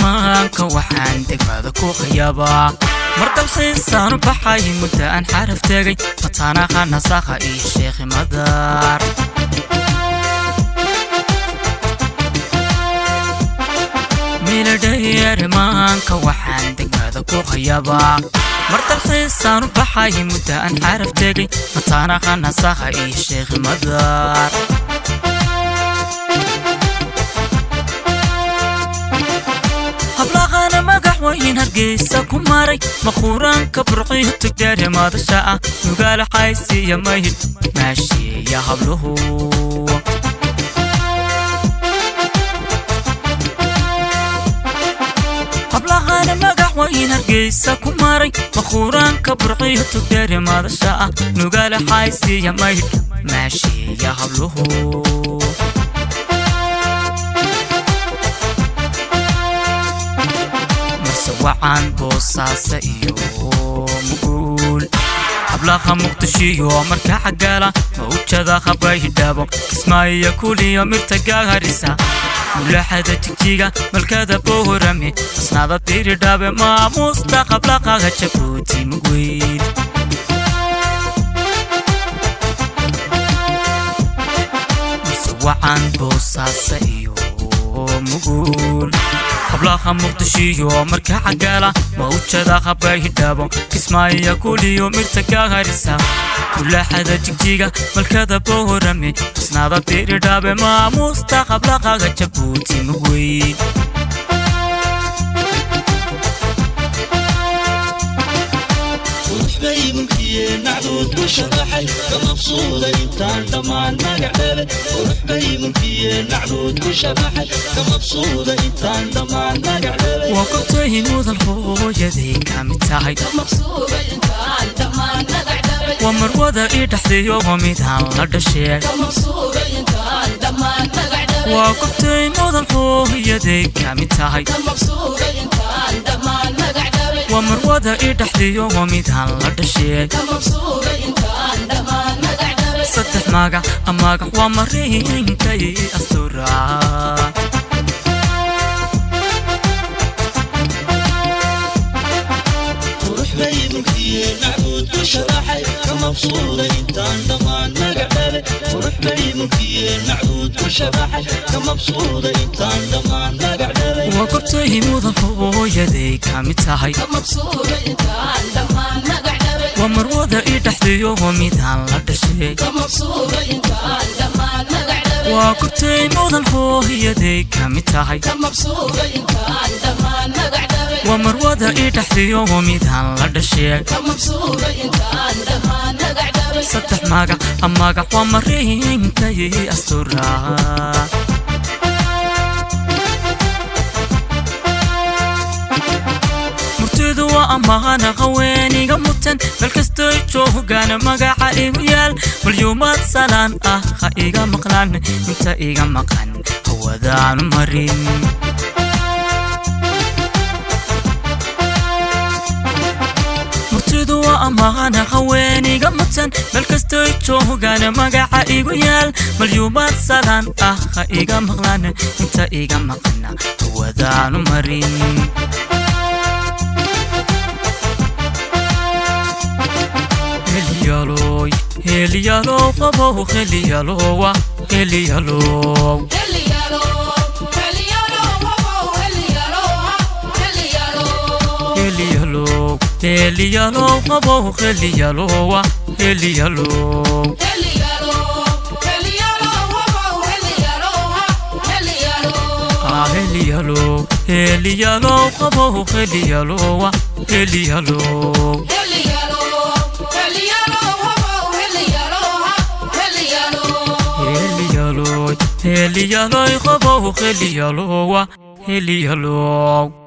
Maanka waxaan degmada ku khiyaabaa mar dalxiisaan u baxay muddo aan xaraf tegay mataanaha nasakha iyo Sheekhi Madar. Miladhayarmaanka waxaan degmada ku khiyaabaa mar dalxiisaan u baxay muddo aan xaraf tegay mataanaha nasakha iyo Sheekhi Madar. Hablaqana magax weyn Hargeysa ku maray, makhuraanka Burciyo tugdheere madasha ah, nugaala xaysiya mayid maashiya habluhu. Hablaqana magax weyn Hargeysa ku maray, makhuraanka Burciyo tugdheere madasha ah, nugaala xaysiya mayid maashiya habluhu. Wacan Boosaaso iyo Muguul, hablaha Muqdishiyo marka xagala mawjada khabaydhabo, Kismaayo kuliyo mirta Gaarisa, mulaxada Jigjiga, malkada Boorame, asnaada Diridhabe, maamuusta qablaqaga Jabuuti mugweyn. Wacan Boosaaso iyo Muguul, hablaha Muqdishiyo marka xagala mawjada khabaydhabo, Kismaayo kuliyo mirta Gaarisa, mulaxada Jigjiga, malkada Boorame, asnaada Diridhabe, maamuusta qablaqaga Jabuuti mugweyn. Bay mulkiyeen macbuud ku shabaxay, ka mabsuuda intaan dhammaan magac dhabay. Qurux bay mulkiyeen macbuud ku shabaxay, ka mabsuuda intaan dhammaan magac dhabay. Waa kobtay mudan hooyaday ka mid tahay, waa marwada ii dhexdeeyo waa midaan la dhashee. Waa kobtay mudan hooyaday ka mid tahay, waa marwada ii dhexdeeyo waa midaan la dhashee. Saddex magac magac waa marinkay astura. Qurux bay mulkiyeen macbuud ku shabaxay, ka mabsuuda intaan dhammaan magac dhabay. Qurux bay mulkiyeen macbuud ku shabaxay, ka mabsuuda intaan dhammaan magac dhabay. Waa kobtay mudan hooyaday ka mid tahay, waa marwada ii dhexdeeyo waa midaan la dhashee. Waa kobtay mudan hooyaday ka mid tahay, waa marwada ii dhexdeeyo waa midaan la dhashee. Saddex magac magac waa marinkay astura. Murtidu waa ammaana haweeniga mutan, meel kastoy joogaan magaca igu yaal, malyuumaad salaan ah ha iga maqlaan inta iga maqan hawadaanu marin. Murtidu waa ammaana haweeniga mutan, meel kastoy joogaan magaca igu yaal, malyuumaad salaan ah ha iga maqlaan inta iga maqan hawadaanu marin. Heliyaloy heliyalow qabow heliyalowa heliyalow heliyalow heliyalow qabow heliyalowa heliyalow heliyalow heliyalow qabow heliyalowa heliyalow heliyaloy Heliyaloy qobow, heliyalowa, heliyalow.